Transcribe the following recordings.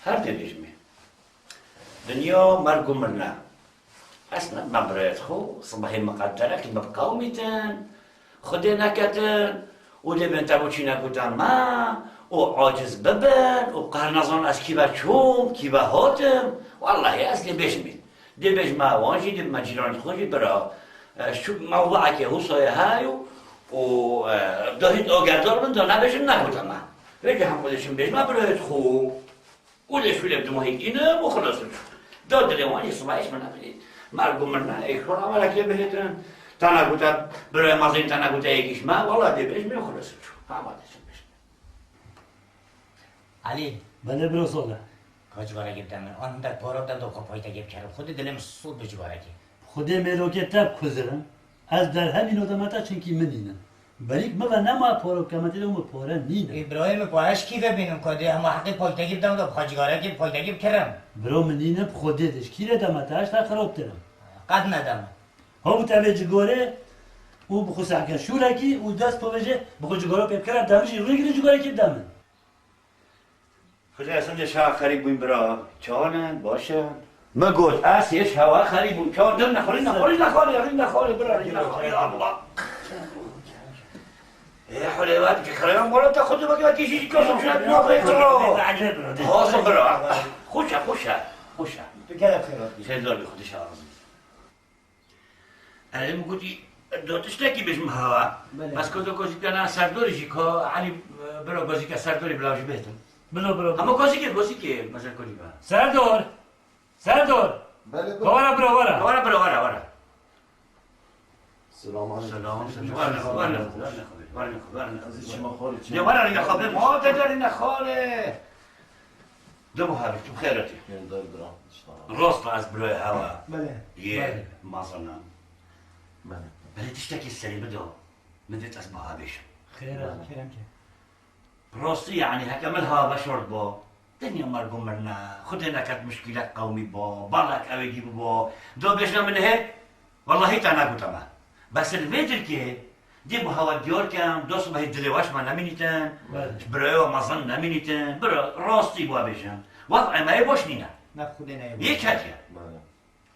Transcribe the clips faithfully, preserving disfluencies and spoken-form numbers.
Her dê bêjimê. Dinya merg û mirna. Ez ne, me birayet xwe, sibehê miqedere ki me bi qewmîtin, Xwedê neketin, û dê bên tev û çînekuta me, û aciz bibin, û qehir nezan ez kî ve çûm, kî ve hatim. Wellahî ez dê bêjimê. Dê bêjime wan jî, dê bime cîranê xwe jî bira. E, şu mewduekê Husayê hey û, û, e, da hîn agerdar bin, da nebêjin nekute me. Vêca hem xwe dê çim bêjime birayet xwe. Û lê şûlê bi dimahî dînim û xilas çû. Da dilê wan jî sibayîş min nebirî. Merg û mirna ê şûra me lê bihêtin. Tena gute birayê mezin, tena gute yekî ji me. Wela dê bêjimê û xilas çû. Hema dê çim bêjimê. Elî. Belê biro sole. Ka cîgarekê bide min. An hindek para bide min da xwe paytekê bikerim. Xwedê dilê min sor be cîgarekê. Xwedê mêrokê te bi kuzirin. Ez derhemî nodemeta çinkî min nînin. Berîk min ve nema poro kemetê de û min pore nînin. Ê birayê min, pa ez kî vebînim ka dê hema heqê paytekî bidem da bixwe cîgarekê paytekî bikirim. Biro min nînin bi Xwedê de ji kî re demeta ez te xirobtir im. Qet nedem. Ha bu tevê cigorê û bi xwe sehke şûrekî û dest povêjê bi xwe cigoro pê bikere demijî rûnê girî cigorekî bide min. Xwedê ez hindê şewa xerîb bûyim bira. Çawan in? Baş in? Min got, ez yê şewa xerîb bûm. Çawan din nexwe, rîn nexwe, rîn nexwe, rîn nexwe, bira, rîn nexwe, ya Allah. Ê, Hulê, we dikî xerîban, wala te xwe dibeke, wekî jî dikasım şuna bina xwe tiro. Hasim bira. Xweş e, xweş e, xweş e. Tu kerem xêr hatî. Xêrdar bî, Xwedê şewa razî. Erê min gotî, do tiştekî bêjim hewa. Belê. Bes ko do kozîka na Serdorî jî ko Elî, biro kozîka Serdorî bila jî bêhtin. Bilo, bilo, bilo. Hema kozîkê, kozîkê, mesela kozîka. Serdor! Serdor! Belê, bilo. Wara biro, wara. Wara biro, wara, wara. Selam aleyküm. Selam, selam. Wara, wara, wara, wara, wara. Ez çima xorê, çima. Ya wara, ya xorê, ma te derine xorê. De bu hali, tu xeyretî. Rast ez birayê hewa. Belê. Yê, belê. Mazana. Belê. Belê tiştekî serê bido. Min dêt ez biha bêjim. Xêr e, belê. Kerem ke. Bi rastî, yanî, heke min ha veşart bo. Dinya merg û mirna. Xwedê neket muşkîlek qewmî bo. Balek ew ê dî bibo. Do bêjne min hê. Wellahî te negote me. Bes li vê dirkê dê bi hewa diyar kem, dost me hê dilê weş me nemînîtin, belê, ji birayê we mezin nemînîtin, bira rastî bi we bêjin. Wez'ê me yê baş nîne. Ne Xwedê ne yê baş. Yê ketiye. Belê.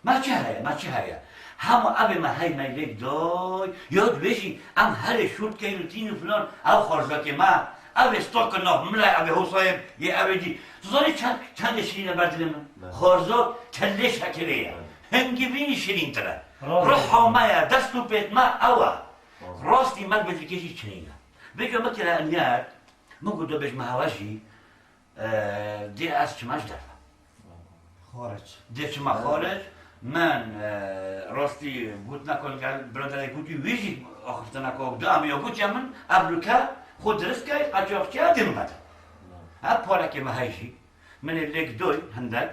Me çi heye, me çi heye? Hema evê me hey me lêk day, ya dibêjî em herê şûr dikeyin û tîn û filan, ew xarzakê me, ev ê stok nav min re, ev ê hosayê yê ev ê dî. Tu zanî çend, çendê şirîn e ber dilê min? Belê. Xarzak kellê şekirê ye. Belê. Hingî vînî şirîntir e. Rast. Ruha me ye, dest û pêt me ew e. Rast. Rastî me bi dilkêşî çinîne. Vêca min kire niyet, min got do bêjme hewa jî, e, dê ez çima ji derve. Xaric. Dê çima xaric. Min, e, rastî gotina ku li gel biraderê gotî, wî jî axiftina ku du emiya gotiya min, ev luke xwe dirist key, qaçaxçiya dê min bede. Ev parekê me hey jî. Min ê lêk doy hindek.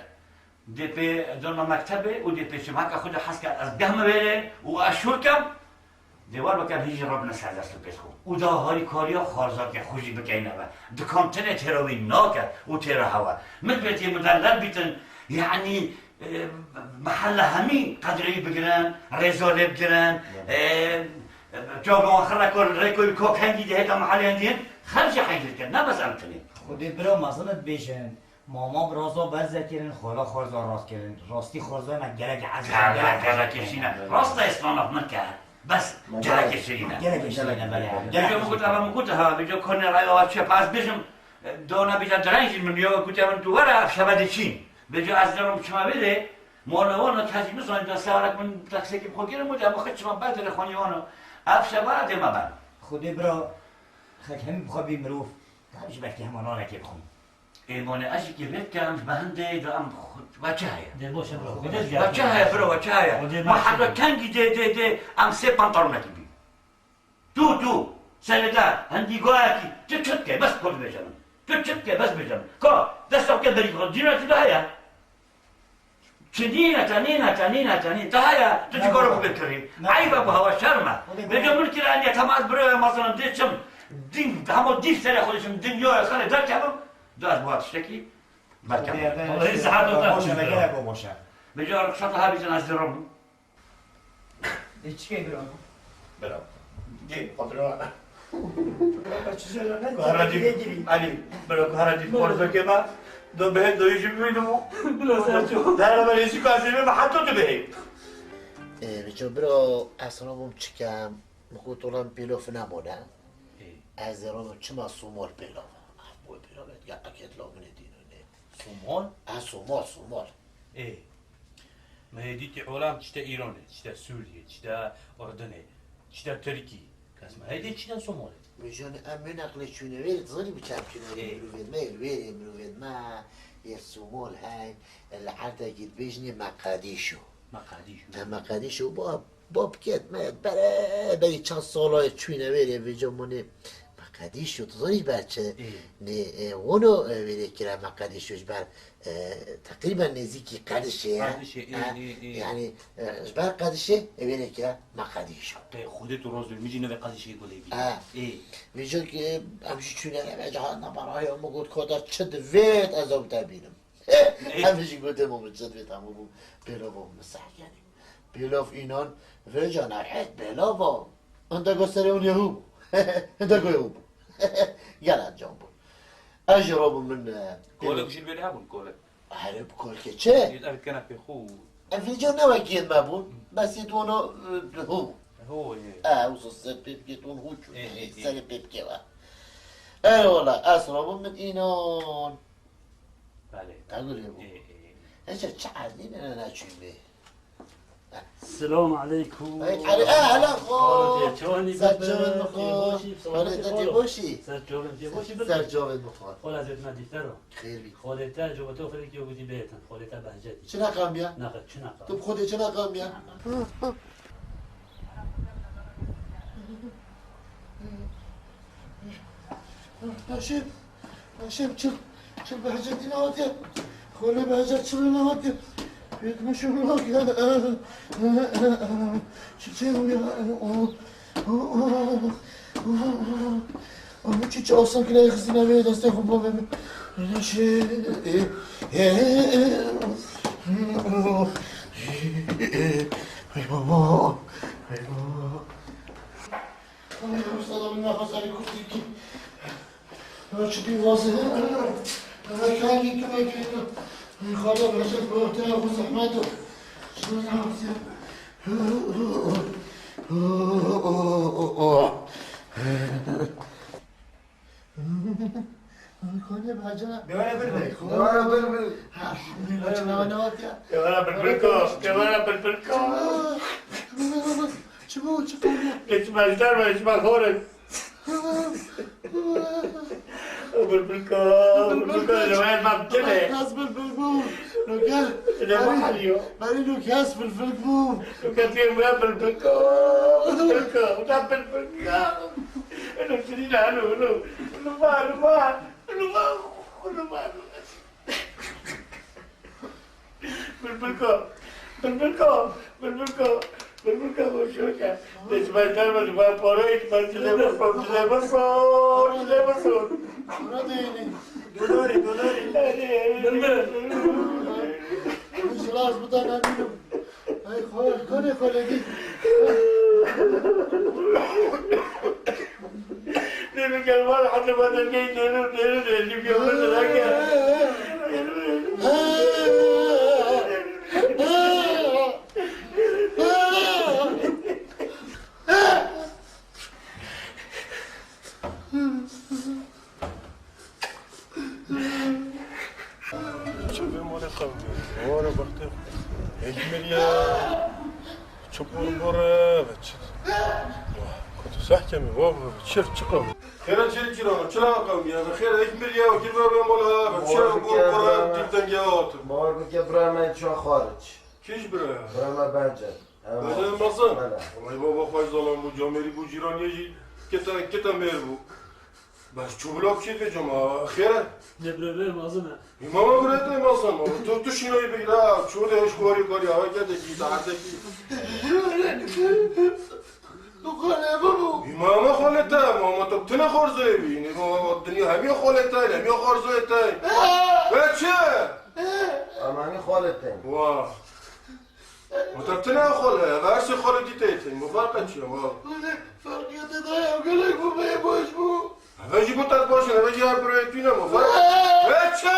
Dê pê dona mektebê û dê pê çim. Heke Xwedê hez ke ez gehme wêrê û ez şûr kem, dê wer bikem hîn jî rabine ser dest û pêt xwe. Û da harîkariya xwarzakê xwe jî bikeyne ve. Dikan tenê têra wî nake û têra hewe. Min pê tê min derler bîtin, yanî, e, mehelle hemî qedrê wî bigirin, rêza lê bigirin, e, e, çavan xirre kor rêkoyî kok hengî dihêta mehelleyên din, xev jî heydir kir, ne bes em tinê. Xwedê bira mezin dibêjin. Mama bi raza berze kirin, xwala xwarza rast kirin. Rastî xwarza me gelek ez gelek, gelek şîne. Rast e, îsmanak min ke. Bes gelek şirîne. Gelek şirîne, belê. Gelek. Vêca min got, eva min got, ha, vêca konê raya çep, ez bêjim, e, dona bîta direnc min ya, got, ya min tu were, ev şeve diçîn. Vêca ez derim çima vê de, mona wana kesî nizanî, da sewarek min taksiyekî bi xwe kirin, got, ya min xwe çima ber de xwanî wana. Ev şeve dê me ben. Xwedê bira, xelk hemî bi xwe bî mirov. Ka ji belkî hema nanekê bixwin. Ê, mane ez jî kêfê dikim, ji me hindê de em xwe, we çi heye? Dê boş e bro. Xwedê ji We çi heye bro, we çi heye? Xwedê Me me heta çi kengî dê, dê, dê, em sê pantalonekî bî. Tu, tu, serê te, hindî goyekî, tu çi dike, bes xwe dibêje min. Tu çi dike, bes bêje min. Ka, desta ke berî xwe, dîna tu de heye. Çi nîne, te nîne, te nîne, te nîne. Te heye, tu Ne cigara baba. Xwe bêkirî. Ne Eyb e baba. Bu hewa, şerm e. Xwedê Vêca baba. Min kire eniye, tema ez birayê mezinim dê çim. Din, hema dîv serê xwe diçim, dinyaya xelê derkevim. Da ez bi wa tiştekî berkevim. Xwedê Allah'ın sıhhat ortak Boş e, olsun. Gerek o boş e. Vêca rixşata hebîtin ez dirim. Ê, çi key bira? Bira. Gel, kontrol. Bira, çi söyle, ne? Kuhara Çi dî, key girî? Elî, bira, kuhara dî, Bira. Kontrol kema. Do bihê do jî bibînim û. Bila ser ço. Dera me lêsî kasê me, me heta tu bihê. Ê, biço biro, ez rabûm çikem, min got, "Ola min pêlof nemone." Ê. Ez ê rabim çima Somol pêlof. Ah, bu pêlof ya akêt lo min dîno ne. Somol? Ha, Somol, Somol. Ê. Me yê dîtî olam çite Îranê, çite Sûriyê, çite Urdunê, çite Tirkî. Kes me heyde çite Somalê. Vêcan em min eqlê çûne wêrê, dizanî bi çem çûne wêrê. Ê. Mirovên me, ê, wêrê mirovên me, ê Somol heyn, li erdekî dibêjinê Meqadîşo. Meqadîşo. Em Meqadîşo, ba, ba biket me, bere, berî çend sala çûne wêrê, vêca monê Meqadîşo, tu zanî ji ber çi? Ê. Nê, e, wono, e, wêrê kira Meqadîşo ji ber E, teqrîben nêzîkî Qedişê ye. Qedişê, ê, Ha, ê, ê. Yani, e, ji ber Qedişê, e, wê neke Meqedîş. Tê Xwedê tu roz bî, min jî navê Qedişê gulê bî. Ha. Ê. Vêca ki em jî çûne eve, caha nabara ya min got, "Koda çi divêt ez ew te bînim." Ê. Em jî gote, "Mo min çi divêt, hemû bû pêlava min seh yani." Pêlav înan vêca nehêt pêlava. Enda go serê hûn yê hû bû. Enda go yê hû bû. Gel encam bû. Ez jî rabûm min, e, Kolek jî li wê hebûn, kolek. Herê bi kolkê çi? Ev kene pê xwe. Ev vêca ne wekî yên me bûn. Bes yê dwana, e, hû bû. Ho, ye. E, wisa ser pê bikê ton hû çû. Ê, ê, ê. Serê pê bikê we. Erê wala, ez rabûm min înan. Belê. Te gurê bû. Ê, ê, ê. Heçe çi erdî ne, ne, ne çûyê. Selamu aleykum. Aleykum. Ê, hele xwe. Xalê te, çawanî Ser bebe, çavên min xwe. Tê boşî, Xalê te tê boşî. Ser çavên tê boşî, bir. Ser çavên min xwe. Xalê zêt me dîfter o. Xêr bî. Xalê te, covete o felek yo gudî bêtin. Xalê te behcetî. Çi neqam ya? Neqe, çi neqam? Tu bi xwe de çi neqam ya? Neşim, Neşim çil, çil behcetî nehatiye. Xolê behcet çil nehatiye. Pêt mişim nake. Çiçeğim ya. Ama çiçe olsa ki ne kızına bir destek olma ve Neşim. Ay baba. Ay baba. Ay, Mustafa, nefes alıp kurtuldu. Ölçü bir vazı. Mekan yıkım ekledim. Yukarıda böcek böğürtene bu zahmet yok. Şunu yapayım. Kone bacana. Devara bir bir. Devara bir bir. Ha, bacana ne var ya? Devara bir bir ko. Devara bir bir ko. Çibo, çibo, çibo. Geçmezler mi? Geçmez, horin. Bilbilka, bilbilka, rewayet bab tine. Kes bilbil bû. Nûke. Ne mahal yo? Berî nû kes bilbil bû. Nûke tê wê bilbilka, bilbilka, wina bilbilka. Eno kirî ne, eno, eno. Eno va, eno va, eno va, eno va, eno va. Bilbilka, bilbilka, bilbilka, bilbilka, hoş hoş. Dişmekler mi? Ben parayı, ben size basmam, size basmam, size basmam. Para değilim. Doları, doları. Bilmem. Silas bu da ne bileyim. Ay, kole, kole, kole değil. Dêrû gel, wala heta me dergehê dêrû, dêrû, dêrû, dêrû, dêrû, dêrû, dêrû. Çavê malê qewimî. Wara bextê xwe. Êkmir ya. Çi borbor e, ve çi? Wah, kutu sehkemî, wah, wah, çir, çi qewimî? Xêra çir, çir ama, çira qewimî ya. Xêra êkmir ya, kir bira bira mala, ve çira borbor e, dîp dengê hat. Mor bike bira me ço xaric. Kî ji bira? Bira me bence. Bence mezin. Bele. Wallahî baba xwe zalam bû, camêrî bû, cîraniyê jî kita, kita mêr bû. Bes çû bila kê vê cama, xêr e? Lê birevê mezin e. Îmama birevê mezin e. Tu, tu şînayî bigre, çû de hiç korî korî, ava kedekî, derdekî. Tu xalê bibû. Îmama xalê te, mama tu tine xorzoyê bî. Nê, mama, dinya hemiya xalê te, hemiya xorzoyê te. He. Ve çi? Ama hemî xalê te. Wah. Wata tine xal heye, ve her sê xalê dî tê tê. Mu ferqe çi ye, wala? Ferqiyatê daye, gelek bû, bê baş bû. Eve jî bû tet baş in, eve jî her birê tîne mu ferqe. Ve çi?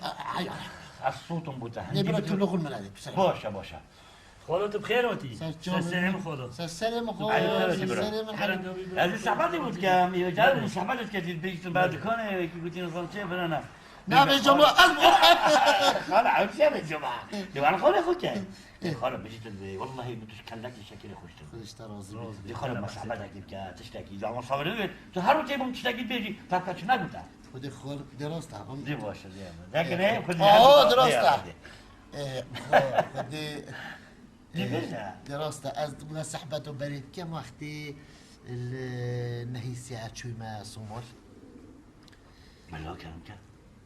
Heya. Ez sotim bû te. Ne bira tu loxul min edê. Baş e, baş e. Xalo, tu bi xêr hatî. Ser çavê min. Ser serê min xalo. Ser serê min xalo. Ser serê min. Ez ê sehbetê bû dikem. Ê, carê min sehbetê dike, dibêjin ba dikanê, wekî gotî nizam çi, filan e. Na bêjim ez. Xalo, ew çi bêjim. Dê wan xalê xwe ke. Xalo, bêjî tu dibê, wellahî bi tu ji kellekî şekilê xweştir. Xwedê ji te razî be. Dê xalo, me sehbetekî bike, tiştekî. Dê ama sabirê wê. Tu her wextê bûm tiştekî bêjî, te qet çi negote. Xwedê xalo, dê rast e. Dê baş e, dê. Dê. Aa, dê rast e. Ê, xwe, xwedê, ê, dê rast e. Ez bûna sehbet û berê dikem wextê li nehîsê ez çûyme Somol. Mela kerem ke.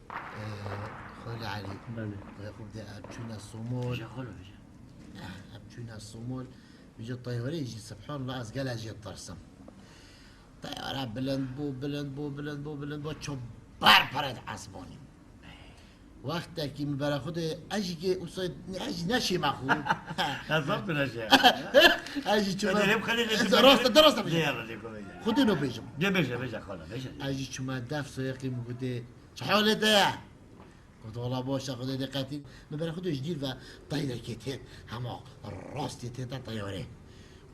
Ê, Xwelê Elî. Belê. Xwedê xwe bidê, em çûyne Somol. Veje xwelo, veje. Eh, em çûyne Somol. Vêca teyareyê jî, subhanallah, ez gelek jê ditirsim. Teyare bilind bû, bilind bû, bilind bû, bilind bû, çû ber pere di esmanî. Wextekî min bera xwe de, ez jî kê wisa, ez jî neşê me xwe. Ez zaf tu neşe. Ez jî çûme. Ede hep xelê de. Ez rast, de rast. Dê ya, dê ko veje. Xwedê no bêjim. Dê bêje, bêje xala, bêje. Ez jî çûme def soyeqî min gotê, çi halê te ye? Goto, wela baş e, Xwedê dê qetî. Min bera xwe de ji dîr ve teyrekê têt, hema rastê têt teyarê.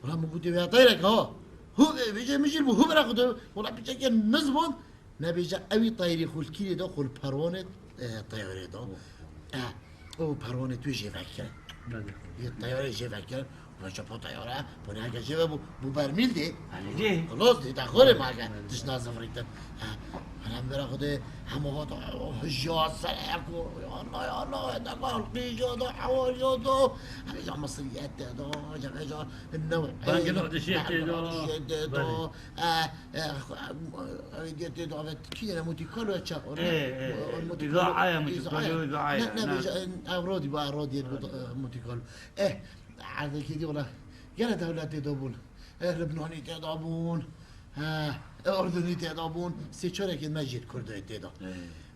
Wela min gotê, ya teyrek ha. Hu, e, vêce min jî bû, hu bera xwe de. Wela piçekê niz bûn. Nebêje ewî teyrê xwe li kîrê de, xwe li perwanê, e, teyarê de. E, û perwanê tu jê vekir. Belê. Yê teyarê jê vekir. Û çapo teyare, poneke jê ve bû, bû bermîl dê. Belê dê. Los dê, te xorê ma ke, belê, tişna zivirîtin. Ha, hene min bera xwe de, hema hat, oh, hijya serek û, ya Allah, ya Allah, hende kalkî jê de, hewal jê de. Hene ja misiriyet tê de, ja, ja, new, bangê nexdişiyê tê de. Belê. E, e, xwe, em, em, em, tê davet kî ne, motîkal ve çax, ê, ê, ê, îzae ye, motîkal, îzae ye. Ne, ne, ne. Bêje, e, ev rodî, ba rodî, e, motîkal. E, erdekî dî, wela, gene dewlet tê de bûn. E, Libnanî tê de bûn. Ha, e, Urdunî tê de bûn. Sê çarekê me jê di Kurdayê tê de. Ê.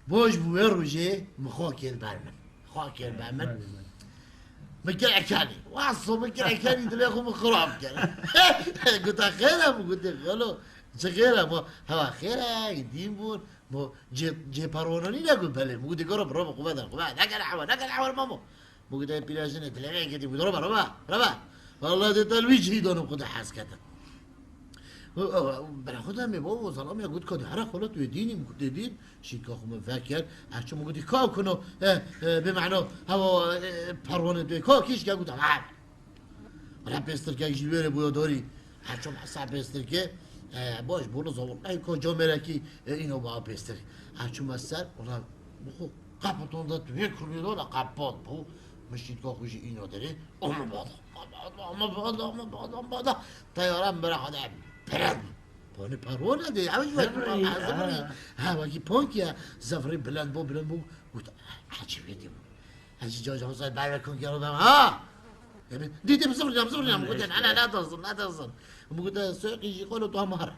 Baş bû wê rojê, min xwe kêl ber min. Xwe kir be min. Belê, belê. Min kir ekelî. Waso min kir ekelî, dilê xwe min xirab kir. Gote, xêr e? Min gotê, xalo, çi xêr e? Bo, hewa xêr e, dîn bûn. Bo, cê, cê perwananî ne got, belê. Min gotê, goro, robe, xwe veda, xwe veda. Nekere hewa, nekere hewa, mamo. Min gotê, pîra jinê, dilê wê girtî, min gotê, robe, robe, robe. Vallahi dê te li wî cihî danim, xwe de hez ketin. Bira xwe de me bavo, zelam ya got, ka dê here xelat wê dînî, min gotê dîn. Şîka xwe min vekir, her çi min gotî, ka kuno, e, e, bê meno, hewa, e, perwanê dê, ka kîşke, gote, ha. Wela pêstirkek jî wêrê bûyo dorî. Her çi me ser pêstirkê, e, baş bû, li zewil, ey, ka camêrekî, e, îno ba pêstir. Her çi me ser, wela, xwe qepetan da tu wê kurmî da, wela qepat bû. Min şîtka xwe jî îno derê, ome bada, ome bada, ome bada, ome bada, ome bada. Teyare min bera xwe de, peren. Panî perwane dê, ew jî wekî, zifirî, pan-, ha, zifirî. Ha, wekî pankî ye, zifirî bilind bû, bilind bû. Got, "Ecêb yê dî bû." Ez jî ca, ca, ca, ber ve konkero dem, ha! Dîtî bi zifrîna, bi zifrîna, min gote, ne, ne, ne dizin, ne dizin. Min gote, Seyqî jî xalo tu hema here.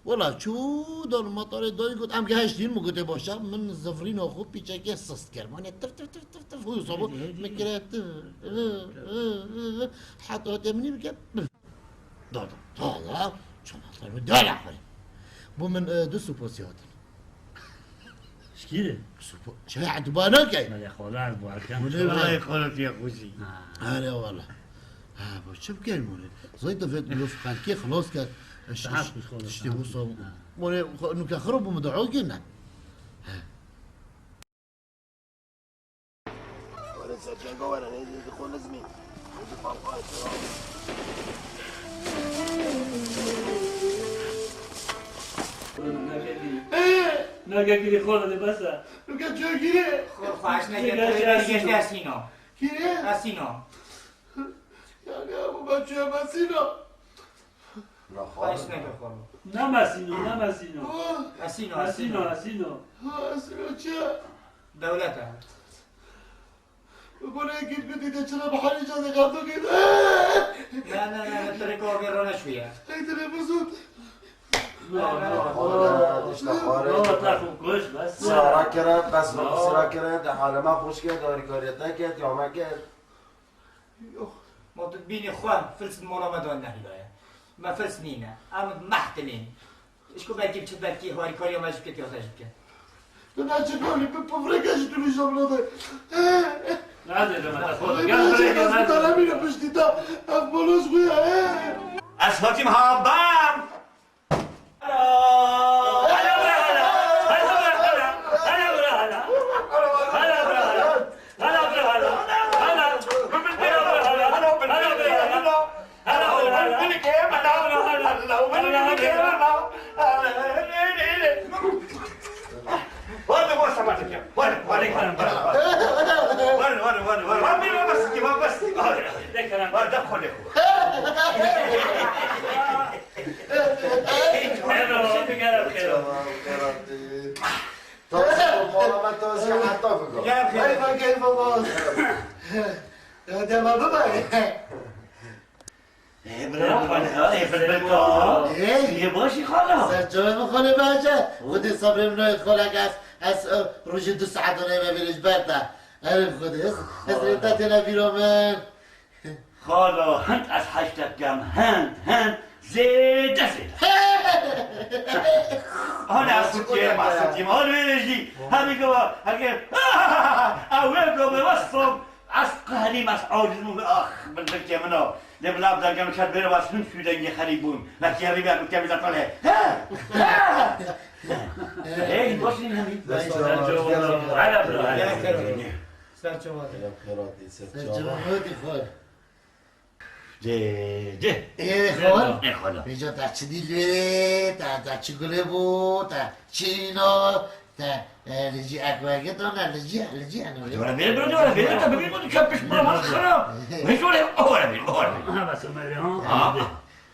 Wela çû, dal matarê dayî got, em gehiştîn, min gote, baş e, min zifrîna xwe pîçekê sist kir. Mane tif, tif, tif, tif, tif, hû sabû, min kire tif, tif, tif, tif, heta hatiye min bike, pif. Dada, dada, çanatar min dala xwe. Bo min, e, du suposî hatin. Şkîrê? Supo-, çaya tu ba nakey? Mele xala ez bar kem. Wele Ay xala tu ya xwişî. Ha. Are wala. Ha, bo çi bikem mole? Zey de vet mirof xelkê xilas ket. Eş, Rahat eş, kuş xala, tiştê rahat wisa. Kuş, ha. Mole, xo-, nuke xiro bo min dua kene. Ha. Were ser çenga were, ne, ne, xwe lizmî. Nagekirî xwe de bes e. Nuke çökî. Xwe xweş neke, Neke tu çi bêrî Esîno? Esîno. Kî ne? Esîno. Yani bu ben çökemezsin o. Xweş neke xwe. Namesîno, namesîno. Oh. Esîno, Esîno, Esîno. Esîno. Ha, Esîno çi? Dewlet e. Bana git bir de çına bahane cazı kaptı git. Ne, ne, ne, ne, tere kovge rana şuya. Hey, tere bozut. No, no, no. Xwara, dişta xwara. No, ta xwe kuş, bes. Sara kere, bes Bravo. Sara kere, de halema xweş kere, de harîkariyete kere, yame kere. Yox. Ma tu bînî xwe, firs mola me de nehîlaye. Me firs nîne. Em mehtilîn. Ji ku belkî biçit, belkî harîkariya me ji bike, ya te ji bike. Tu ne çi kalî bi pivreke ji tu nîşan bide. Nade de me te xwe. Gel, gel, gel, gel. Emîne piştî te. Ev boloz xuya. Ez hatîm ha bam. Tazî, mala me tazî, heta bigo. Gel, gel. Keyfa, keyfa baz. Ya dema bibe. Ê, bira, xale, ê, bilbil ka. Ê. Yê başî xala. Ser çavê min xale bence. Xwedê sabrê min nayê xalek ez, ez, e, rojê du saet nayme vêrê ji ber te. Erê Xwedê, ez, ez rê te têne vîra min. Xalo, hind ez heştek kem, hind, hind, zêde, zêde. Hane ez kutiye, ma kutiye, ma hane vêrê jî, hemî gava, herkes, ew ê gava, wesfam, ez qehrîm, ez aciz bûm, ax, bilbilkê min o. Lê bila bi dergem şer bêre, ez hin şûdengê xerîb bûm. Belkî herî be, kutiye, bize tale. Hey, boş nîn hemî. Dest Ela, ela. Ser çava. Ela, xêratî, ser çava. Ser çava, xêratî xwe. Cê, cê. Ê, xwe. Ê, xwe. Vêca te çi dî lê, te, te çi gulê bû, te çi îno, te, e, li cî ek wege dana, li cî, li cî eno. Wala bêre, bêre, wala bêre, te bibî ku tu çepiş bura bas xira. Vêca wala, o wala bêre, o wala bêre. Ha, bas, Ömer, ha. Ha.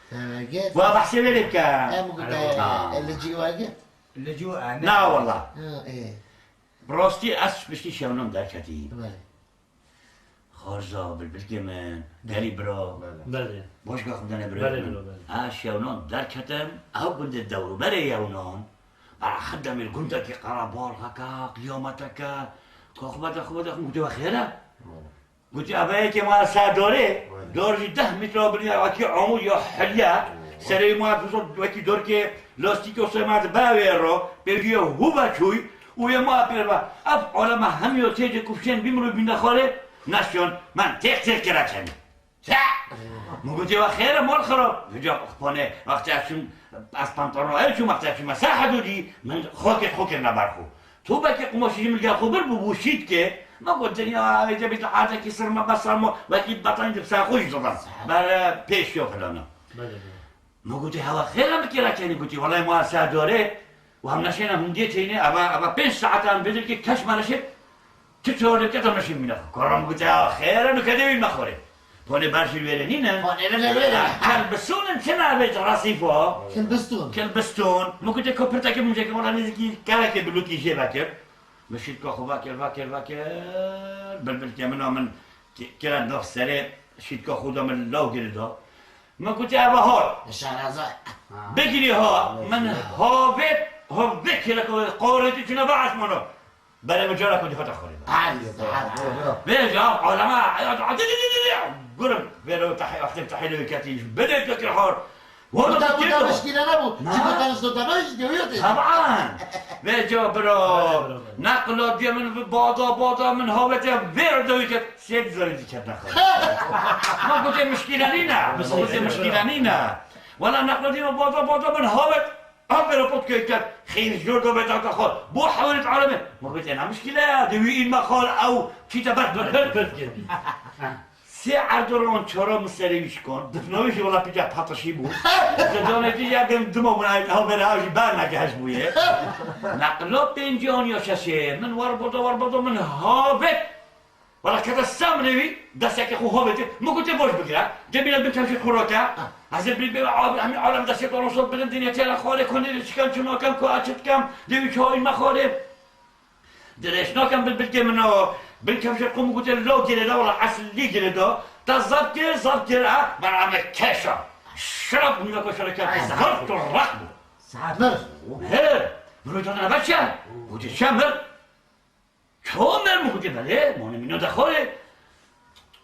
Te wege. Wa behsê wê lê bike. Em ku te, Ha. e, li cî wege. Li cî, e, ne. Na, wala. Ha, ê. Bi rastî ez piştî şewnan derketî. Belê. Xarza, bilbilkê min, gelî bira. Belê. Belê. Boşka xwe dene bira Belê, min. Bira, belê. Ez şewnan derketim, ew gundê dewrûberê yewnan. Bera xwe demê li gundekî qerebalxeke, qiyameteke. Ka xwe bede, xwe bede, xwe gotê we xêr e? Belê. Gotî, eve yekê ma ser dorê, Belê. dor jî deh metre biliya, wekî amûd ya heliye, Belê. serê ma wisa wekî dorkê lastîkê wisa ma di bera wê re, pêjî ye hû ve çûy, û yê ma pêr ve. Ev aleme hemiya têcê kufşên bî mirov bîne xwarê, neşiyan, men têk têk kira kenî. Çe? Min gotî, we xêr e, mal xirab. Vêca, panê, wextê ez çûm, ez pantalon ew çûm, wextê ez çûme ser hedûdî, min xokê xwe kirine ber xwe. Tu belkî qumaşî ji min gel xwe bir bû, bû şîtkê. Me got, dinya, ê, cebî tu adekî sirme, be sirmo, wekî betanî di ser xwe jî didan. Ber, e, pêş yo filana. Belê, belê. Me gotî, hewa xêr e, min kira kenî gotî, welay ma ser dorê, û em neşêne hundiyê çêyne, eva, eva pênc saetan bêdir ki keş me neşê, tu çor dike tu neşê mîne xwe. Koram gotî, hewa xêr e, nuke dê wî me xorê. Ponê ber jî wêrê nîne. Ponê ber jî wêrê. Kelbisûn in, çi navê ji resîfo? Kilbistûn. Kilbistûn. Min gotê ku pirtekê min jê kir, wela nêzîkî kerekê bilûkî jê vekir. Min şîtka xwe vekir, vekir, vekir. Bilbilkê min a min Ke-, kira nav serê şîtka xwe da min law girê da. Min gotê, "Eva hal." Şehrazad. Bigirî ha, min havêt, ha vê kêleka qorêtî çûne ve esmana. Berê min cara ku dihata xwarê da. Hadi, hadi, bro, bro. Vêca, alema, gurim, vêro tahî, wextê tahî lê ketî, bidê tu kir hor. Wala Wala tu wala kir. Mişkîle nebû. Na. Çi ku tanıştı da ben işte, öyle değil. Taban. Vêca bro. Bro, bro, bro. Neqla diye min bi bada, bada min havete vêro da ket. Sêk zarî diket neqla. Ma gotê mişkîle nîne. Ma gotê mişkîle nîne. Wala neqla diye min bada, bada min havet. Aferin pot köyker. Xeyr jor da beta ka xal. Bu hawrit alemi. Muhabbet ena müşkile ya. Dewi ilma xal ew çita bak bak. Sê erdoran çara min serê wî şikand. Difna wî jî wela pîca pataşî bû. Ji canê jî ya gem dima bûna ha bere ha jî ber neke heş bûye. Neqla pêncî an ya şeşê. Min war boda war boda min havet. Wala kete semrê wî, desteke xwe hovêtê, min gotê boş bigire. Cemîle bin kevşê xwe rake. Ez ê bi, bi, abi, hemî alem destê xwe rose birin dinê têra xwarê, konê de çikem, çi nakem, ku ez çi dikem, dê wî çawî me xwarê. Dirêj nakem bil bilkê min o. Bin kevşê xwe min gotê lo girê de, wala eslî girê de. Te zaf kir, zaf kir, ha? Bana me keşa. Şirap bû, me ko şirake. Ay, zaf tu rak bû. Saet mir. He, min gotê ne be çi? Gotê çi mir? Çawa mer? Min gotê belê, mane mîna de xwarê.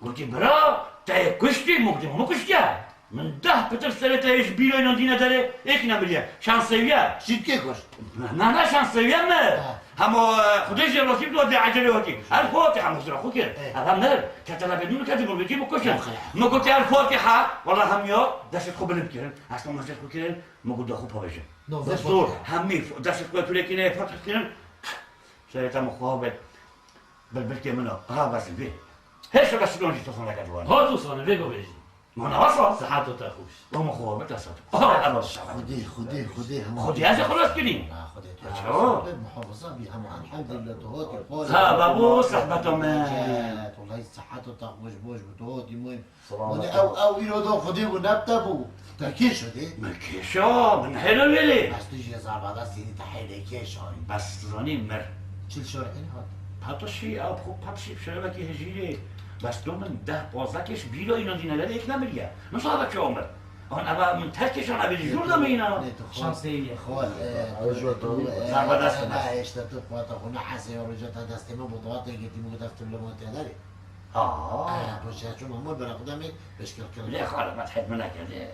Gotê bira, te yê kuştî? Min gotê ma min kuştiye. Min deh pitir serê te yê ji bîra înan dîne derê, êk nemiriye. Şansê wî ye. Şîtkê kuşt. Na, na, şansê wî ye mir. Ha. Hema, e, Xwedê jê razî bû, dê ecelê hatî. El Fatiha, min xwe kir. E. Eva mir, kete lebe nû kete min gotê bikuşin. Yok ya. Min gotê El Fatiha, wala hemiya destê xwe bilind kirin. Esma min destê xwe kirin, min gotê xwe pavêjin. No, Zor, zor. Hemî f-, destê xwe tûlekîne, Fatiha kirin. Serê te min xwe bê. Bilbilkê min a. Ha, bes vê. Hêşa bes şiron jî tosan neke ciwan. Ha, tosan, vê go bêjî. Mana wasa? Siheto te xweş. Ama xwe bê te sat. Ha, ama sat. Xwedê, Xwedê, Xwedê hema. Xwedê ez xelas kirî. Ha, Xwedê te. Çawa? Muhafaza bî hema. Elhamdülillah, tu hatî xwar. Ha, babo, sehbeta me. Wallahî siheto te xweş, boş bû, tu hatî muhim. Selamet. Ew, ew îro do Xwedê bû, ne te bû. Te kêş o dê? Me kêşa, min hêlo wêlê. Bes tu jî zava da sînî te hêlê kêş ayî. Bes tu zanî mir. Çil şor hêl hat. Patişî, ew xwe patişî şerevekî hejîrê. Bes tu min deh pazdeh kêş bîra înan dîne lere yek nemiriye. Nasıl eve ki omir? An eva min ter kêşan eve jûr de me îna. Şansê ye. Xwe, e, Ew jûr tu, tu, e, Zava dest e, bes. Hêşta tu xwe te xwe ne hesê ya roja te destê min bû, dawatê girtî min dest tu li min tê derê. Aa. Aa, boş ya, çûm hemû bera xwe demê pêşkêl kirin. Lê xwe re, me hed min nekirdi.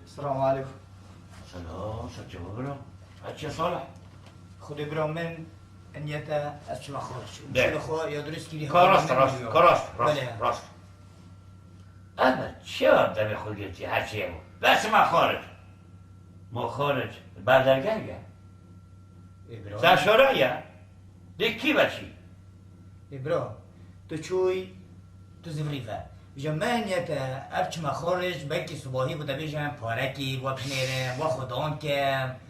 Selamu aleykum. Selam, ser çava bira. Eçe Salih. Xwedê bira min, niyete ez çima xaric. De. Şöyle xwe ya durist kiri. Ka rast, rast, ka rast, rast, rast. Ebe, çi ya demê xwe girtî, her çi ye bu? Bes ma xaric. Ma xaric, berdergeh ye. Ê, bira. Sen şara ye. Dê kî ve çî? Ê, bira, tu çûy, tu zivirî ve. Ji me niyete ev çima xaric, belkî sibahî bû dibêjin parekî, we binêrin, we xwedan kin.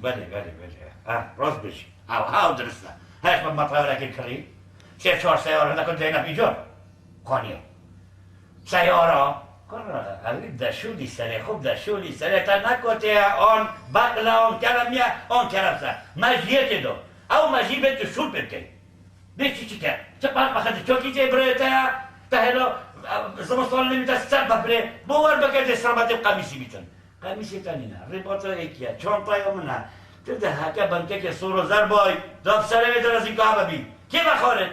Belê, belê, belê. Ha, rast bêjî. Ha, ha, dirist e. Her xwe matayara kir kirî. Sê çar seyare nekin Zeynep îcar. Qaniya. Seyara. Kura, ev deşûlî serê xwe, deşûlî serê te nekotê, an beqle, an kerem ye, an kerem se. Me jiyê tê do. Ew me jî bê tu şûl pê bikey. Bê çi çi ke? Ti park bexedî çokî tê birê te, te hêlo, e, zimistan lê te ser befirê, bo wer bike dê serabatê qemîsî bîtin. Qemîsê te nîne, rêbata êk ye, çantaya min e. Tu de heke bankekê sor û zer bay, daf serê wê derazî kahve bî. Kê me xaric?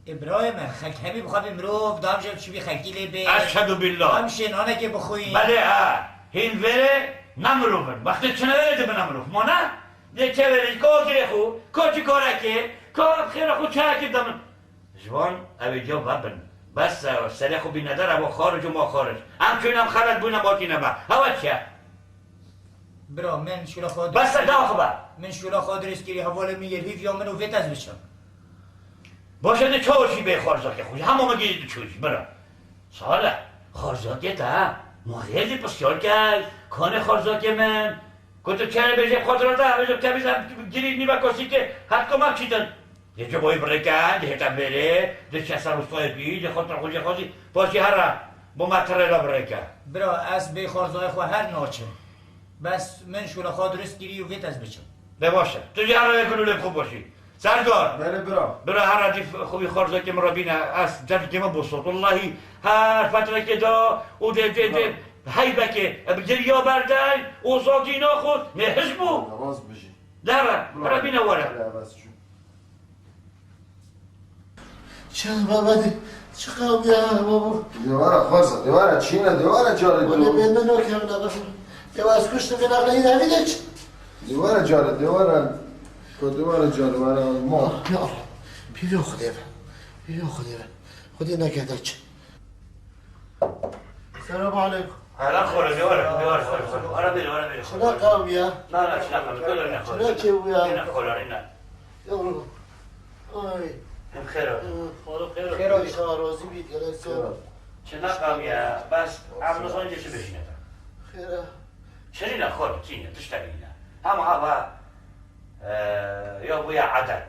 Îbrahîm, xelk hemî bi xwe bê mirov, dam jî çi bî xelkî lê bê. Eşhedû billah. Em şê nanekê bixwîn. Belê, ha. Hîn vêrê ne mirov in. Wextê çine wêrê dibine mirov. Ma ne? Lê çeverê ka girê xwe, ka cikarekê, ka xêra xwe çayekê de min. Ji wan ew ê ca vebin. Bes e, serê xwe bîne der, ev xaric û ma xaric. Em çûn em xelet bûne, ma tîne me. Hewe çi ye? Bira, min şûla xwe Bes e, dirêst dawa xwe be. Min şûla xwe dirêst kirî, hevalê min yê hîviya min û vê tez biçim. Baş e, de çawa jî bê xwarzakê xwe jî. Hema me girî diçû jî, bira. Salih, xwarzakê te, ma xêr dî pisyar key, kanê xwarzakê min. Ku tu çerê bêjê xwarzakê te, bêjê kevîz em girî nîve kosîkê, her ku me çîtin. Yê ci boyî birêke, dihête vêrê, diçe ser û soyê bî, dê xwe tira xwe jê xwezî, paşî here, bo me tirê re birêke. Bira, ez bê xwarzayê xwe her naçim. Bes min şûna xwe dirust kirî û vêt ez biçim. De baş e. Tu jî here yek û lê xwe boşî. Serdar! Belê bira. Bira here dî xwe wî xwarzekê min re bîne, ez cevkê min bû sot. Wellahî her fetrekê de û dê, dê, dê, Bira. Heybekê, e, bi giriya berdey û zatî naxwest, nê hizb bû. Rast bijî. De here, Bira. Here bîne were. Hele ez çû. Çi baba de, çi qewmiya baba? Dêwara xwarza, dêwara çîne, dêwara carê Wele dû. Bê min nokevna baba. Dêwa ez kuştim, bê naqle yine evî de çi? Dêwara carê, dêwara, ko dêwara carê, wara mo. Ah, ya Allah. Pîvê Xwedê be. Pîvê Xwedê be. Xwedê nekede çi. Selamun aleyküm. Hala xora, dêwara, dêwara, dêwara. Ara bêre, ara bêre. Çina qewmiya? Na, na, çina qewmiya. Kolo ne xora. Çina çêbûya? Ne xora, ne. Yavrum. Ay. Hem xêr ol. Xêr ol. Xêr ol. Şaha razî bît, gelek sağ ol. Çi naqam ya, bes em nizan ki çi bêjîne te. Xêr e. Çi nîne xol, çi nîne, tiştek nîne. Hema hava, e, ya bûye edet.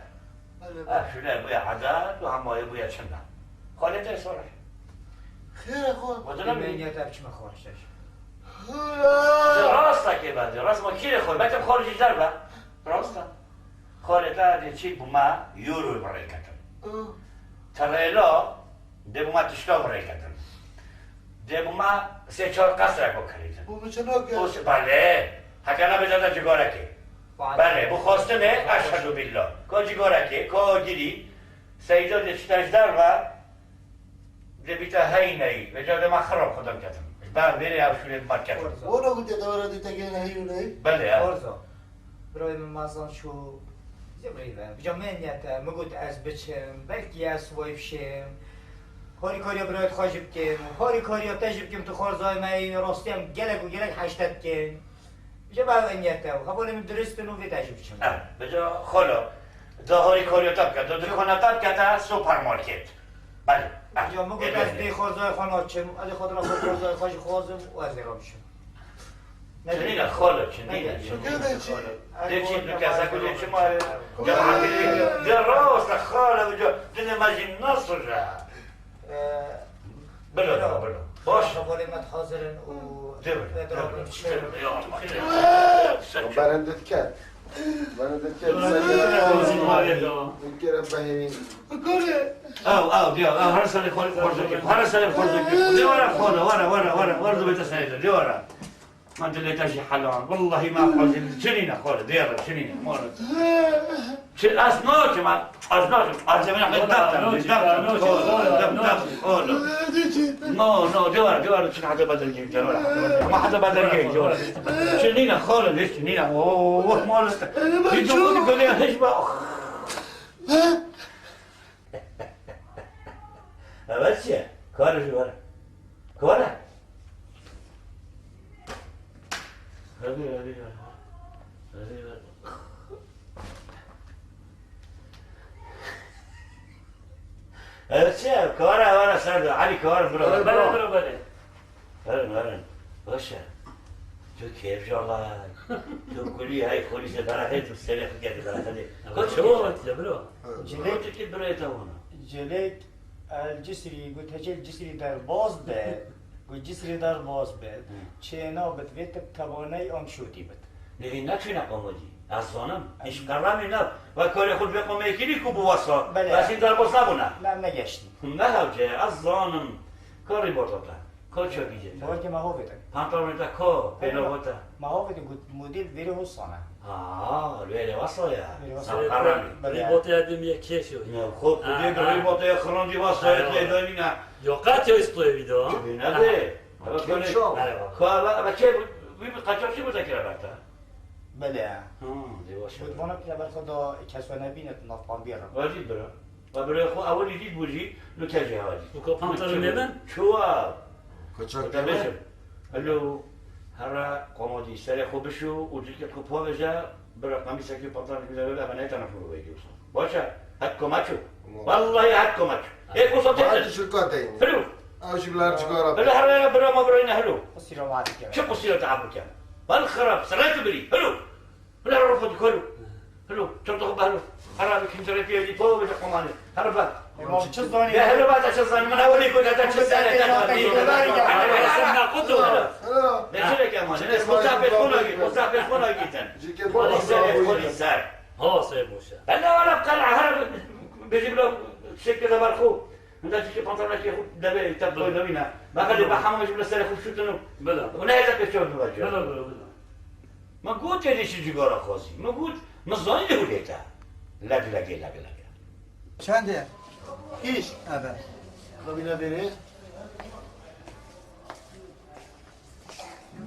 Belê, belê. Ha, şule bûye edet û hema ya bûye çinda. Xolê te sor. Xêr e xol. Wadana Bê mi? Niyet ev çima xol işte. Xêr e. Rasta ke be, rasta ma kire xol, betem xol jî der be. Rasta. Xalê te dê çî bû me euro bi rê ketin. Hı. Terêla dê bû me tişta bi rê ketin. Dê bû me sê çar qesrek bi kirîtin. Bu biçim yok ya. O se-, belê. Heke ne bêje te cigarekê. Vay. Belê, bu xwestinê, eşhedû billah. Ka cigarekê, ka girî, seyda dê çi te ji derve, Dê bîte hey ney, vêca dema xirab xwe derketin. Ji ber vêrê ew şûlê bi me ketin. Wano gotê dewera dî te gêne hey û ney? Belê, ya. Xorzo. Birayê min mezan çû. Zê birî ve. Vêca me niyete, min got ez biçim. Belkî ez wayî bişêm. Harîkariya birayê xwe jî bikim. Harîkariya te jî bikim, tu xorzayê me yî. Rastî em gelek û gelek heşte dikin. Vêca me ev niyete. Hevalê min dirist in û vê te jî biçim. Ev, vêca xolo. Da harîkariya te bike. Da dikana te bike te supermarket. Belê. Belê. Ya min got ez bê xwarzayê xwe naçim, ez ê xwe dira xwe xwarzayê xwe jî xwazim û ez ê re biçim. Çinîne xalo, çinîne, çinîne xalo. Dê çî du kese ku dê çima ye? Cemaatê dê rast e xalo, uca dilê me jî nasıl e? Ee, Bilo, bilo, bilo. Baş. Xevalê me hazir in û Dê bilo, dê bilo. Ya Allah. Berendit ket. Berendit ket. Berendit ket. Dikere behemîn. Ew, ew, diya, ew, her serê xwe, xwe zikir. Her serê xwe zikir. Dê were, xwe de, were, were, were, were, dibête serê de, dê were. Man dilê te jî helal. Wellahî me xwazî, çinîne xwe de, dê re, çinîne, mare. Çi, ez naçim, ez, ez naçim. Ez ê min def, def, def, def, def, def, oğlum. No, no, dê were, dê were, çi heta bedelgê, dê were. Ma heta bedelgê, dê were. Çinîne xwe de, çinîne. Oh, mare. Bir de bunu böyle hiç bak. Evet ya, karı var. Kara. Hadi, hadi, hadi. Hadi, hadi. Evet ya, kara, kara, Serdar. Ali, kara, bro. Bele, bro, bele. Verin, verin. Baş e. Tu keyfcalay. Tu kulî hey, kulî se berahe, tu serê xwe kete berahe. Koç çawa vat ya bro? Cilek. Koç ki bro etavona. Cilek el Cisrî, got hecel Cisrî derbaz be. Got Cisrî derbaz be. Hı. Çêna bit vê tip tevaney am şotî bit. Nehî ne çîne qomodî. Ez zanim. Hiç qeremî ne. Ve karê xwe vê qomê kirî ku bu wasa. Belê. Ve sî derbaz nebûne. Ne, negeştî. Ne hewce, ez zanim. Karî bordo te. Ko ço bîje te? Borgê me hovê te. Pantolonê te ko? Pêlava te. Me hovê te got model vêrê hosan e. Ha, vêrê wasa ya. Vêrê wasa. Sen karan. Belê. Rîbotê edimiye kêşo. Ya, xo, tu dê rîbotê xirandî wasa ya, tê danîne. Yo, qat yo istoyê vîdeo. Çi ne de? Ko eve, eve çê, wî bi qaçaxçî bu te kire berta. Belê. Ha, dê baş. Got vana kire ber xwe da kes we nebîne, tu nav pambî re. Wajî bira. Ve birê xwe ewilî dît bû jî, nu te jî hewa dît. Û ka panter nêbin? Çuwa. Kaçak deme. Elo, here qomodî serê xwe bişo û cilkê xwe pavêje, bira qemîsekî panter bide, eve neytana xwe wê diyosa. Baş e, het komaço. Tamam. Wellahî het komaço. Ê kosa te. Hadi şirka deyni. Helo. Ew jî bilar cigara. Helo, here bira ma birayne helo. Qusîra ma dike. Çi qusîra te abike? Vel xirab, sirret birî. Helo. Bila rofo dikolo. Helo, çorta xwe behlo. Hera bi kincerê piyê dî, polo bi komanê. Hera be. Çi zanî? Ya hera be, te çi zanî? Min ewilî ku te çi zanî? Te zanî. Ne çi leke ma? Ne, posta pêt xona gî, posta pêt xona gî ten. Xolî ser, xolî ser. Ha, Seyid Mûşe. Ben ne ala qala, hera bêjî bila şekil de bar xo. Hinda çi pantolonekê xo debe, te boy dewîne. Bexelê be hema ji bila serê xo şutino. Bila. Û ne hêza pêçew dibacı. Bila, bila, bila. Min got, "Êdî çi cigara xwezî?" Min got, "Min zanî li Hûlê te." Leg legê, leg lege. Çend e? Kîş? Evet. Xwebîna bêrê.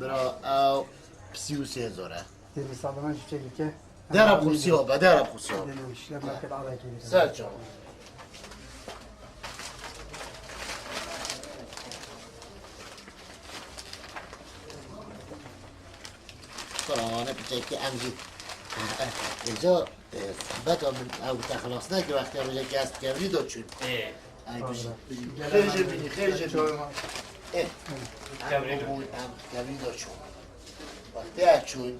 Bira, ew sî û sê hezar e. Dêrî Sabiran ji çekî ke. Dera Qursiya be, dera Qursiya. Dêrî şile market alay kî. Ser çawa. Sirane piçekî em jî. Êca, e, beka min ew te xilas nekir, wextê rojekê ez kevrî de çûn. Ê. Ay, bijî, bijî. Xêr jê bînî, xêr jê bînî. Ê. Kevrî de. Em kevrî de çûn. Wextê ez çûn.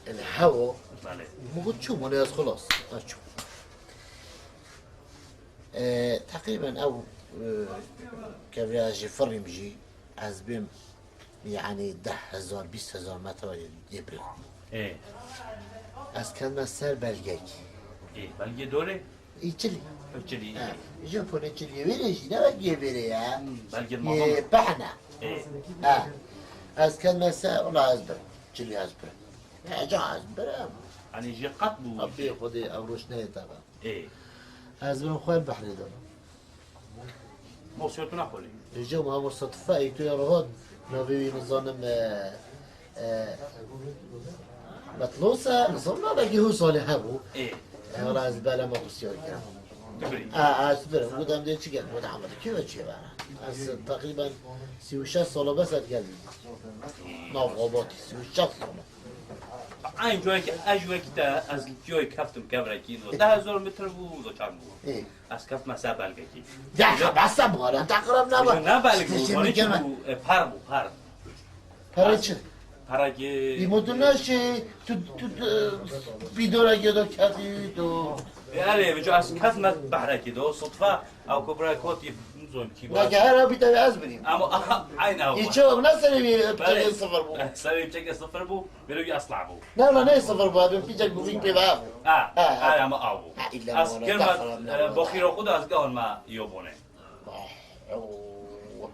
Li hewo. Belê. Min got çûm, hûn ez xilas. Ez çûm. E, teqrîben ew, e, kevriya jî firîm jî ez bêm, yanî deh hezar, bîst hezar metre lê bîrim. Ê. Ez ketime ser belgekî. Ê, belgê dorê? Ê, çilî. Ew çilî, Ha, ê. Ji ponê çilî wê rê jî ne belgê vê rê ye. Hmm, belgê Yê mezin. Pehne. Ê. Ha. Ez ketime ser, wela ez birim. Çilî ez birim. Heca ez birim. Yanî jê qet bû. Rabbê Xwedê ev roj neyê te be. Ê. Ez bin xwe behrê de. Mosiyotuna xwelî. Êca ma bo setifa ê tu ya rahat navê wî nizanim, e, e, Metlos e, nizanim navekî hû salê hebû. Ê. E, wala ez bela me xusyar kirim. Dibirî. A, ez birim. Gudam dê çi gel? Gudam de kê ve çê vara? Ez teqrîben sî û şeş sala bes ez gelî. Nav xebatî sî û şeş sala. Eyn cayê ki ez ji wekî te, ez li tiyoyê keftim kevrekî, no deh hezar metre bû, no çand bû. Ê. Ez keftim ser belgekî. Ya, ya, bes e bu ara, te qirem ne Ji var? ne belge Stiştê bû, mi zanî çi keme. bû, e, per bû, per. Pere çi? Perekî Îmo tu neşê, tu, tu, tu, bîdora gêdo ketî, tu. Erê, bico ez kefme behrekî do, sutfa, ew ku bira kotî, nizon kî Weke her abi te ez birîm. Ama, aha, aynı ew. Îçe ew ne serê wî Belê. çekê sıfır bû? Serê çekê sıfır bû. Vêlo wî esla bû. Na, na, ne sıfır bû, abi, piçek bû, vîn pê va. Ha, Ha, ha, ha. ama aw bû. Ha, illa Ez wala kirma, daxil e, amına. boxîro xwe de ez gahon me yo bone. Ah, oh.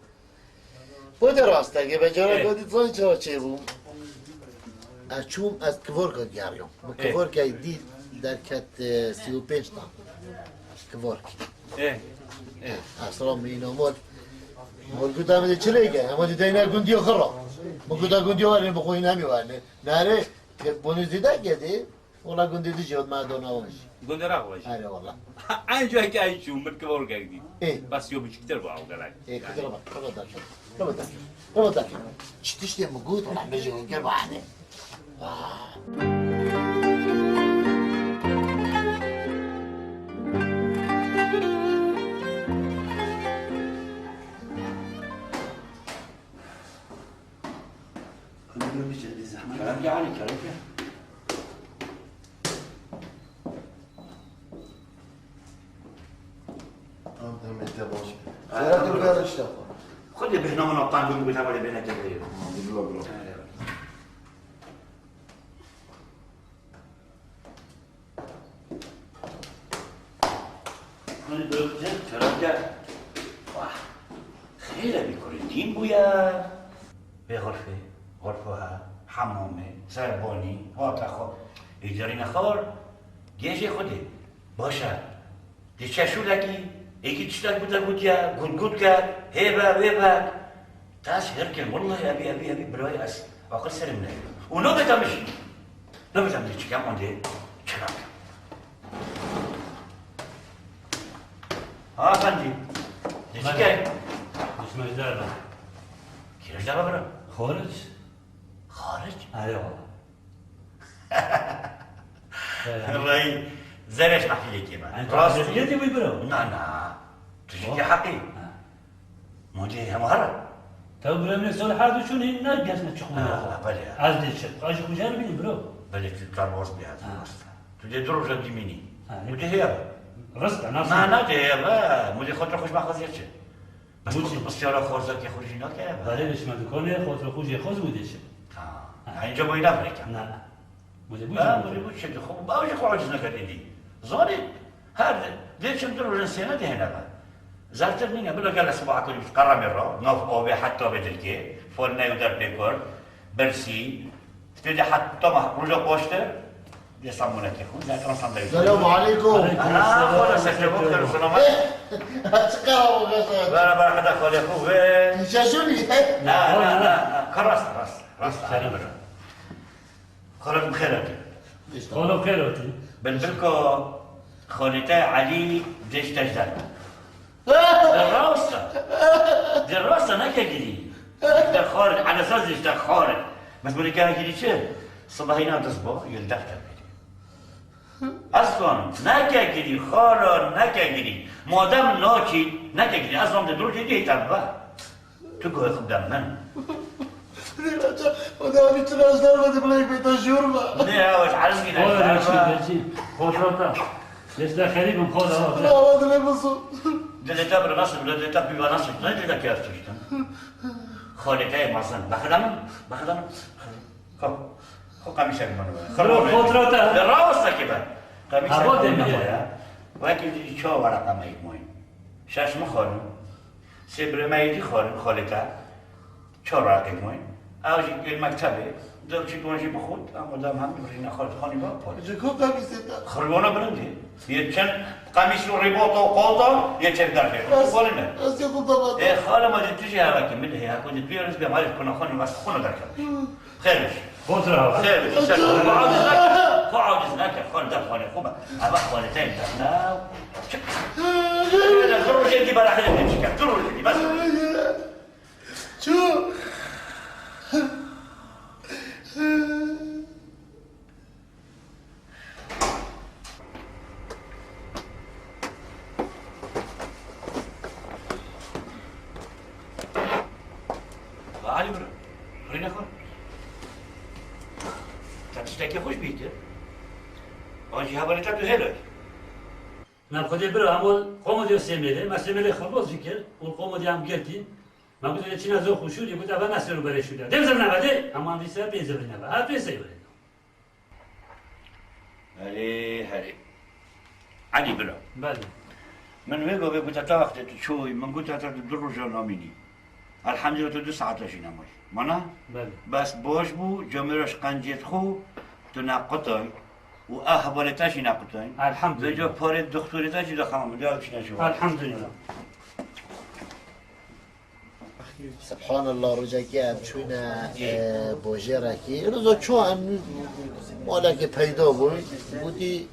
Bu da rast e, ki becara Ê. godi zay çawa çê bû. Ez çûm, ez kivorka geriyom. Bu Ê. kivorka dî derket, e, sî û pênc tan. Kivork. Ê. Ê. Esra mi îno mol. Mol guda mi de çilêge, ama di deyna gundiyo xira. Bu guda gundiyo var, bu koyun hemi var. Nare, bunu zida gedi. Wala gundê dijî hot me dona wan jî. Gundê raxwe jî. Erê wala. Eyn cihekî eyn çû, min kivorkek dît. Ê. Bes yo biçûktir bû ew gelek. Ê, kidira bak, kaba dakir. Kaba dakir. Kaba dakir. Çi tiştê min got, wala min jî hûn kir bahane. Vah. Kerem gel Ali, kerem gel. Tamam, tamam, ete baş. Ay, Serhat tamam. Buyur işte. Xwedê bêhna min aptal bû, min got hevalê bêhna keveyê. Tamam, bila, bila. Erê. Hadi bırak sen, Serhat gel. Vah. Xêr e, bî kurê tîm bûye. Vê xurfê, xurfo he, hemamê, serbanî, hate xwe. Ê derîne xar, gêjê xwedê. Baş e. Di çeşûlekî, êkî tiştek bi te gotiye, gotgot ke, hê be, wê be. Te ez hêr kirim, wellahî ebî, ebî, ebî, birayê ez aqil serê min e. Û nobê te min jî. Nobê te min jî çikem, ondê çikem. Ha, efendî. Dê çi key? Dişmecdar be. Kî rejda be bira? Xaric. Xaric? Erê wala. Rey, zerê ji mehfilê kêm e. Rast. Yanî tu aşiqiyetê bûyî bira? Na, na. Tu jî Oh. tê heqî. Ha. Mocê hema here. Tev bira min sol her du çûn hîn ne gesme çiqû Ha, ya. ha, belê. Ez dê çi? Ez ji xwe jî bînim bira. Belê tu tarboz bî heta Ha. rast. Tu dê du roja dî mînî. Ha, ne? Mûdê heye be. Rast e, nasıl? Na, na dê heye be. Mûdê xwe tu xweş maxwazîye çi? Bes Mûdê. Xwe tu pisyara xwarzakê xwe jî nake be. Belê, bişme dikonê, xwe tu xwe jê xwe zû dê çi? Ha. Ha. Ha, inca boyna bireke. Na. Mûdê bû Ha, jî mûdê bû çi? Xwe, baw jî xwe aciz neke dî. Zanî, her dê çim du rojan sêne dê hene be. Zertir nîne, bila gele sibaha kurî bît qeramê ra, nav avê heta vê dilkê, fol ney û derpê kurt, birsî, Stê de heta mah roja paştir, dê samunekê xwe, zaten sandalye. Selamu aleykum. Aleykum selam. Ana, xwe de sekte bok kir, selamet. Çi qara bok kir? Bera, bera, heda xalê xwe ve. Şaşûnî. Na, na, na, na. Ka rast, rast, rast. Selam. Xalek bi xêr hatî. Xalo xêr hatî. Bilbilko, xalîte Elî dêş teş der. Di rast e. Di rast e, neke girî. Dişte xarin, elesas dişte xarin. Bes min kere girî çi? Sibahîna diz bo, yil deh te girî. Ez zanim, neke girî, xara neke girî. Madem nakî, neke girî. Ez zanim di dur girî, hîta bibe. Tu guhê xwe bide min. O da bir tıraşlar vardı, buna bir taşıyorum da. Ne ya, baş, elm yine. Oğlum, elm ben şimdi, ha. Ben şimdi. Fotoğrafta. Mesela xerîb im, xwe de ha. Allah adına bulsun. Dilê te bira nasıl, dilê te bira nasıl? Ne dilê te kêf tiştin? Xalê te mezin. Bexdem, bexdem. Xo, xo qemîşek min be. Bro, fotoğrafta. De rawasta ki be. Qemîşek min be ya. Wekî çawa wara qemeyik moyim. Şaş mi xalim. Sê birê me yê dî xalim, xalê te. Çar reqî moy. Ew jî gel mektebê. Dev çi gon jî bixwit, em odam hem birîne xwe dixwanî ba pol. Ji ku qemîsê te? Xirgona bilindî. Yê çend qemîs û rîbota û qolta, yê çek derxê. Ez, Xwalime. Ez yê xwe baba. Ê, xalima jî tu jî hevekî min heye, ku jî tu yê riz bê malê kuna xwe nîvas xwe derkevî. Xêr biş. Xêr biş. Sen xwe aciz neke. Xwe aciz neke. Xwe derxwanê xwe be. Eva xwalê te derna. Çık. Öyle dur rojê dî beraxê dê çıkar. Dur rojê dî bes. Çû. Alî bira. Rîne xwe. Te tiştekî xweş bî kir. An jî hevalê te tu hêlay. Me xwedê bira, em ol qomodê sêmêlê, me sêmêlê xirboz jî kir, û qomodê em girtî. Me gotê çîna zor xwe şûrî, gote, "Eve ne ser û berê şûrî." Dê zirne ve dê, em an vî ser pê zirne ve. Ha, pê sey ve. Herê, herê. Elî bira. Belê. Min wê gavê gote, ta wextê tu çûyî, min gote, ta tu du roja namînî. Elhamdulillah, tu du saeta jî nemayî. Mana? Belê. Bes baş bû, camêra ji qencê dixwe, tu nequtayî. Û ev hevalê te jî nequtayîn. Elhamdulillah. Vêca parê doktorê te jî dixemam, ya çi ne ji wan. Elhamdulillah. Subhanallah, rojekê em çûne, e, bojêrekî. Roza çû em malekê peyda bû, gotî,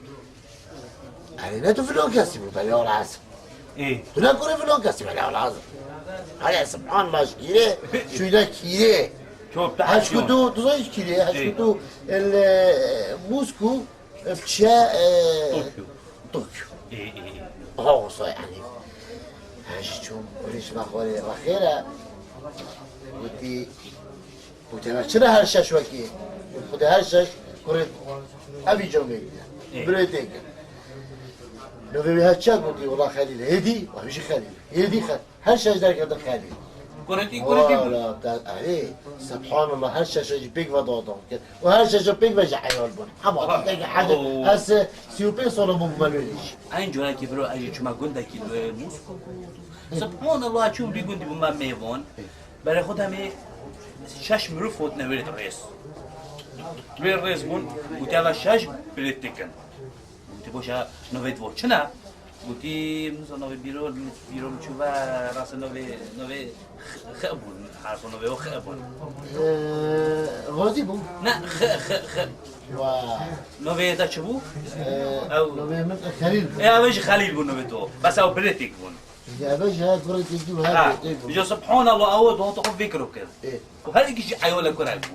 "Erê, ne tu filan kesî bû, belê wala ez." Ê. "Tu ne kurê filan kesî, belê wala ez." Erê, subhanallah, ji kîrê, şûyde kîrê. Çok daha Heşku tu, tu zanî ji kîrê, heşku Ê. tu, el, e, Mosku, Çiye, e, Tokyo. Tokyo. Ê, ê, ê. Aha, olsa yani. Ha, ji çûm, kurê ji me xwarê ve xêr e. Gotî, gotê me, çira her şeş wekî? Xwedê her şeş kurê evî camê giye. Ê. Birê tê kir. Novê wî her çiya gotî, wela Xelîl. Hêdî, ew jî Xelîl. Hêdî Xelîl. Her şeş derketin xelî. Kurêtî, kurêtî bû. Wala, te, erê, subhanallah, her şeş jî pêk ve dawdan kir. Û her şeş pêk ve jî eyal bûn. Hema Aha. te ki hedi, Oo. ez sî û pênc sala bûm me lê jî. Eyn carekî biro, ez jî çûme gundekî li Moskova. Subhanallah, çûm vî gundî bûme mêvan. Berê xwe demê şeş mirov hotine wê rêz. Wê rêz bûn, û te ve şeş bilêt dikin. Gotî, "Boşa, novê divo çi ne?" Gotî, "Min zor novê bîro, bîro min çû ve, rastê novê, novê x, x bûn, harfo novê o x bûn." Ee, Gazî bû? Ne, x, x, x. Wa. Novê te çi bû? Ee, Ew. novê min Xelîl bû. E, ew jî Xelîl bû novê to. Bes ew bilêtîk bûn. Ji eve ji her kurê têkî û her Ha, têk bû. Îca subhanallah, ew dohata xwe vê kiro kir. Ê. Û her ikî jî eyalek kurek bû.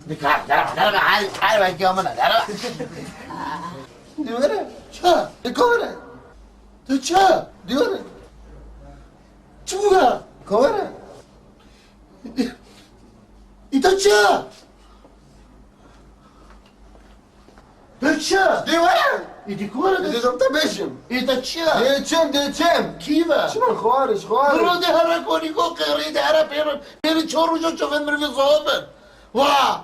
Dikar, dera, dera, her, her wekî min e, dera. Dîwere, ça? Dikare. Tu ça? Dîwere. Çi bû ya? Kawere. Îta ça? Çi? Dê were. Êdî ku were? Dê dom te bêjim. Ê te çi ye? Dê çim, dê çim. Kî ve? Çiman xwariş, xwariş. Biro dê here konî go qêrî dê here pêrin. Pêrin çor roja çovên mirivê zoh bin. Wa!